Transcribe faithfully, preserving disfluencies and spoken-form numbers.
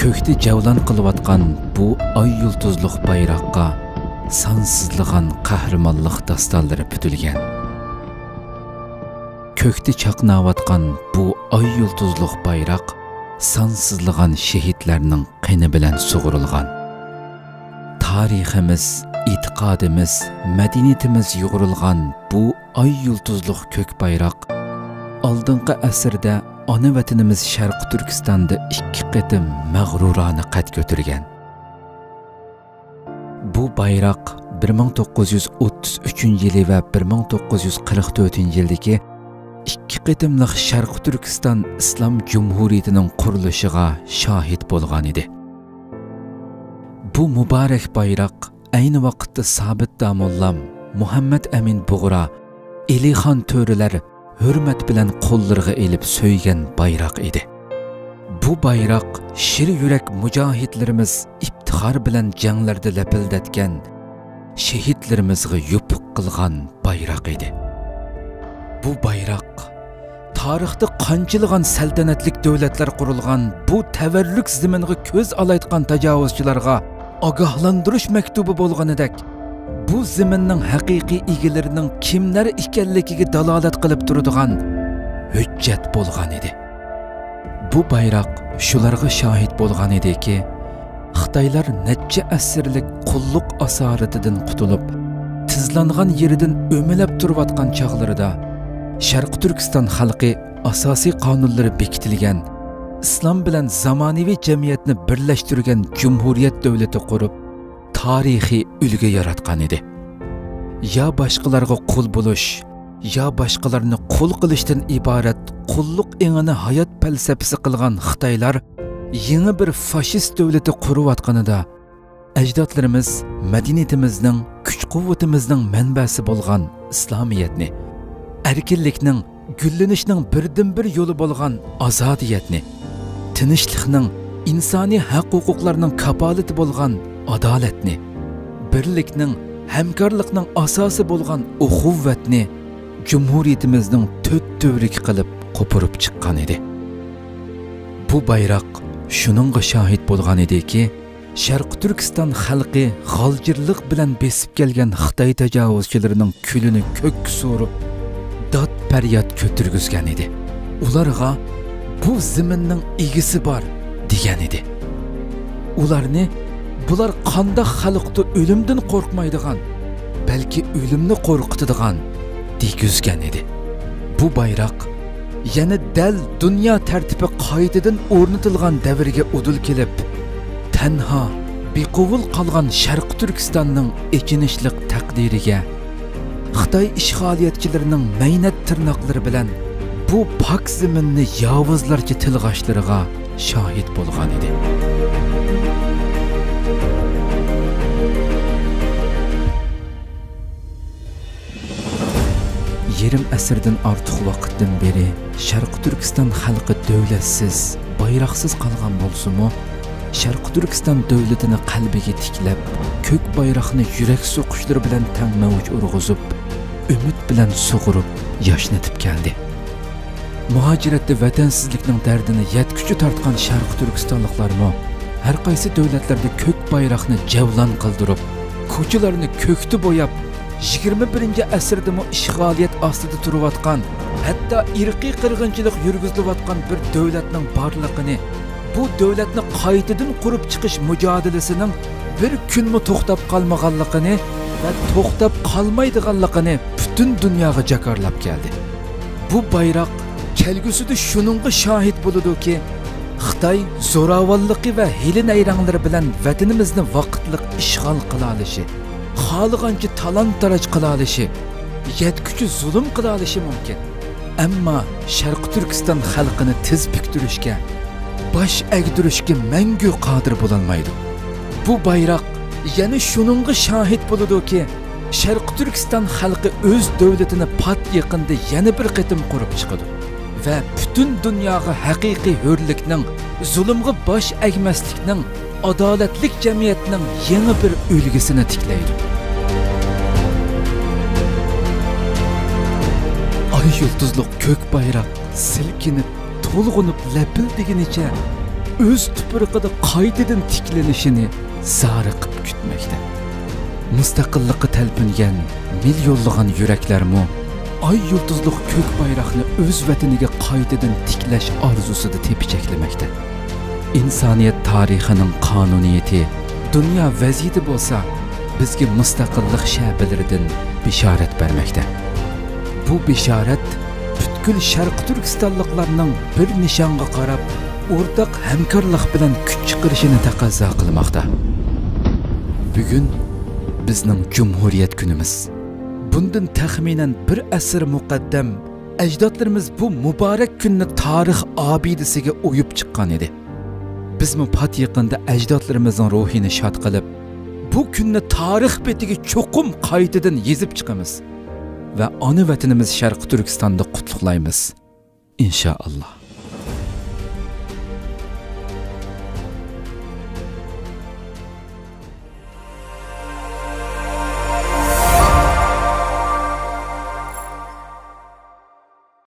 كۆكتە جەۋلان قىلىۋاتقان بۇ ئاي يۇلتۇزلۇق بايراققا سانسىزلىغان قەھرىمانلىق داستانلىرى پۈتۈلگەن. كۆكتە چاقناۋاتقان بۇ ئاي يۇلتۇزلۇق بايراق سانسىزلىغان شېھىتلەرنىڭ قېنى بىلەن سۇغۇرۇلغان. تارىخىمىز، ئېتىقادىمىز، مەدەنىيىتىمىز يۇغۇرۇلغان بۇ ئاي يۇلتۇزلۇق كۆك بايراق ئالدىنقى ئەسىردە ئانا ۋەتىنىمىز شەرقىي تۈركىستاندا ئىككى قېتىم مەغرۇرانە قەد كۆتۈرگەن. بۇ بايراق بىر مىڭ توققۇز يۈز ئوتتۇز ئۈچىنچى يىلى ۋە بىر مىڭ توققۇز يۈز قىرىق تۆتىنچى يىلدىكى ئىككى قېتىملىق شەرقىي تۈركىستان ئىسلام جۇمھۇرىيىتىنىڭ قۇرۇلۇشىغا شاھىت بولغان ئىدى. بۇ مۇبارەك بايراق ئەينى ۋاقىتتا سابىت داموللام، مۇھەممەد ئەمىن بۇغرا، ئېلىخان تۆرىلەر ھۆرمەت بىلەن قوللىرىغا ئېلىپ سۆيگەن بايراق ئىدى. بۇ بايراق شىر يۈرەك مۇجاھىدلىرىمىز ئىپتىخار بىلەن جەڭلەردە لەپىلدەتكەن شېھىتلىرىمىزغا يوپۇق قىلغان بايراق ئىدى. بۇ بايراق تارىختا قانچىلىغان سەلتەنەتلىك دۆلەتلەر قۇرۇلغان بۇ تەۋەررۈك زېمىنغا كۆز ئالايتقان تاجاۋۇزچىلارغا ئاگاھلاندۇرۇش مەكتۇبى بولغىنىدەك، بۇ زېمىننىڭ ھەقىقىي ئىگىلىرىنىڭ كىملەر ئىكەنلىكىگە دالالەت قىلىپ تۇرىدىغان ھۆججەت بولغان ئىدى. بۇ بايراق شۇلارغا شاھىت بولغان ئىدىكى، خىتايلار نەچچە ئەسىرلىك قۇللۇق ئاسارىتىدىن قۇتۇلۇپ، تىزلانغان يېرىدىن ئۆمىلەپ تۇرۇۋاتقان چاغلىرىدا، شەرقىي تۈركىستان خەلقى ئاساسىي قانۇنلىرى بېكىتىلگەن، ئىسلام بىلەن زامانىۋى جەمئىيەتنى بىرلەشتۈرگەن جۇمھۇرىيەت دۆلىتى قۇرۇپ، تارىخىي ئۈلگە ياراتقان ئىدى. يا باشقىلارغا قۇل بولۇش، يا باشقىلارنى قۇل قىلىشتىن ئىبارەت قۇللۇق ئېڭىنى ھايات پەلسەپىسى قىلغان خىتايلار يېڭى بىر فاشىست دۆلىتى قۇرۇۋاتقىنىدا، ئەجدادلىرىمىز مەدەنىيىتىمىزنىڭ، كۈچ-قۇۋۋىتىمىزنىڭ مەنبەسى بولغان ئىسلامىيەتنى، ئەركىنلىكنىڭ، گۈللىنىشنىڭ بىردىنبىر يولى بولغان ئازادىيەتنى، تىنچلىقنىڭ، ئىنسانىي ھەق-ھوقۇقلارنىڭ كاپالىتى بولغان ئادالەتنى، بىرلىكنىڭ، ھەمكارلىقنىڭ ئاساسى بولغان ئۇخۇۋۋەتنى جۇمھۇرىيىتىمىزنىڭ تۆت تۈۋرۈكى قىلىپ قوپۇرۇپ چىققان ئىدى. بۇ بايراق شۇنىڭغا شاھىت بولغان ئىدىكى، شەرقىي تۈركىستان خەلقى غالجىرلىق بىلەن بېسىپ كەلگەن خىتاي تاجاۋۇزچىلىرىنىڭ كۈلىنى كۆككە سوروپ، داد-پەرياد كۆتۈرگۈزگەن ئىدى. ئۇلارغا «بۇ زېمىننىڭ ئىگىسى بار» دېگەن ئىدى. ئۇلارنى «بۇلار قانداق خەلقتۇ ئۆلۈمدىن قورقمايدىغان، بەلكى ئۆلۈمنى قورقۇتىدىغان» دېگۈزگەن ئىدى. بۇ بايراق يەنە دەل دۇنيا تەرتىپى قايتىدىن ئورنىتىلغان دەۋرگە ئۇدۇل كېلىپ، تەنھا بىقوۋۇل قالغان شەرقىي تۈركىستاننىڭ ئېچىنىشلىق تەقدىرىگە، خىتاي ئىشغالىيەتچىلىرىنىڭ مەينەت تىرناقلىرى بىلەن بۇ پاك زېمىننى ياۋۇزلارچە تىلغاشلىرىغا شاھىت بولغان ئىدى. يېرىم ئەسىردىن ئارتۇق ۋاقىتتىن بېرى شەرقىي تۈركىستان خەلقى دۆلەتسىز، بايراقسىز قالغان بولسىمۇ، شەرقىي تۈركىستان دۆلىتىنى قەلبىگە تىكلەپ، كۆك بايراقنى يۈرەك سوقۇشلىرى بىلەن تەڭ مەۋج ئۇرغۇزۇپ، ئۈمىد بىلەن سۇغۇرۇپ ياشنىتىپ كەلدى. مۇھاجىرەتتە ۋەتەنسىزلىكنىڭ دەردىنى يەتكۈچە تارتقان شەرقىي تۈركىستانلىقلارمۇ ھەر قايسى دۆلەتلەردە كۆك بايراقنى جەۋلان قىلدۇرۇپ، كوچىلارنى كۆكتە بوياپ، يىگىرمە بىرىنچى ئەسىردىمۇ ئىشغالىيەت ئاستىدا تۇرۇۋاتقان، ھەتتا ئىرقىي قىرغىنچىلىق يۈرگۈزۈلۈۋاتقان بىر دۆلەتنىڭ بارلىقىنى، بۇ دۆلەتنى قايتىدىن قۇرۇپ چىقىش مۇجادىلىسىنىڭ بىر كۈنمۇ توختاپ قالمىغانلىقىنى ۋە توختاپ قالمايدىغانلىقىنى پۈتۈن دۇنياغا جاكارلاپ كەلدى. بۇ بايراق كەلگۈسىدە شۇنىڭغا شاھىت بولىدۇكى، خىتاي زوراۋانلىقى ۋە ھىيلە-نەيرەڭلىرى بىلەن ۋەتىنىمىزنى ۋاقىتلىق ئىشغال قىلالىشى، خالىغانچە تالان-تاراج قىلالىشى، يەتكۈچە زۇلۇم قىلالىشى مۇمكىن. ئەمما شەرقىي تۈركىستان خەلقىنى تىز پۈكتۈرۈشكە، باش ئەگدۈرۈشكە مەڭگۈ قادىر بولالمايدۇ. بۇ بايراق يەنە شۇنىڭغا شاھىت بولىدۇكى، شەرقىي تۈركىستان خەلقى ئۆز دۆلىتىنى پات يېقىندا يەنە بىر قېتىم قۇرۇپ چىقىدۇ ۋە پۈتۈن دۇنياغا ھەقىقىي ھۆرلۈكنىڭ، زۇلۇمغا باش ئەگمەسلىكنىڭ، ئادالەتلىك جەمئىيەتنىڭ يېڭى بىر ئۈلگىسىنى تىكلەيدۇ. ئاي يۇلتۇزلۇق كۆك بايراق سىلكىنىپ، تولغىنىپ لەپىلدىگىنىچە ئۆز تۇپرىقىدا قايتىدىن تىكلىنىشىنى زارىقىپ كۈتمەكتە. مۇستەقىللىققا تەلپۈنگەن مىليونلىغان يۈرەكلەرمۇ ئاي يۇلتۇزلۇق كۆك بايراقنى ئۆز ۋەتىنىگە قايتىدىن تىكلەش ئارزۇسىدا تېپىچەكلىمەكتە. ئىنسانىيەت تارىخىنىڭ قانۇنىيىتى، دۇنيا ۋەزىيىتى بولسا بىزگە مۇستەقىللىق شەپىلىرىدىن بېشارەت بەرمەكتە. بۇ بېشارەت پۈتكۈل شەرقىي تۈركىستانلىقلارنىڭ بىر نىشانغا قاراپ، ئورتاق ھەمكارلىق بىلەن كۈچ چىقىرىشىنى تەقەززا قىلماقتا. بۈگۈن بىزنىڭ جۇمھۇرىيەت كۈنىمىز. بۇندىن تەخمىنەن بىر ئەسىر مۇقەددەم ئەجدادلىرىمىز بۇ مۇبارەك كۈننى تارىخ ئابىدىسىگە ئويۇپ چىققان ئىدى. بىزمۇ پات يېقىندا ئەجدادلىرىمىزنىڭ روھىنى شاد قىلىپ، بۇ كۈننى تارىخ بېتىگە چوقۇم قايتىدىن يېزىپ چىقىمىز ۋە ئانا ۋەتىنىمىز شەرقىي تۈركىستاندا قۇتلۇقلايمىز، ئىنشائاللا.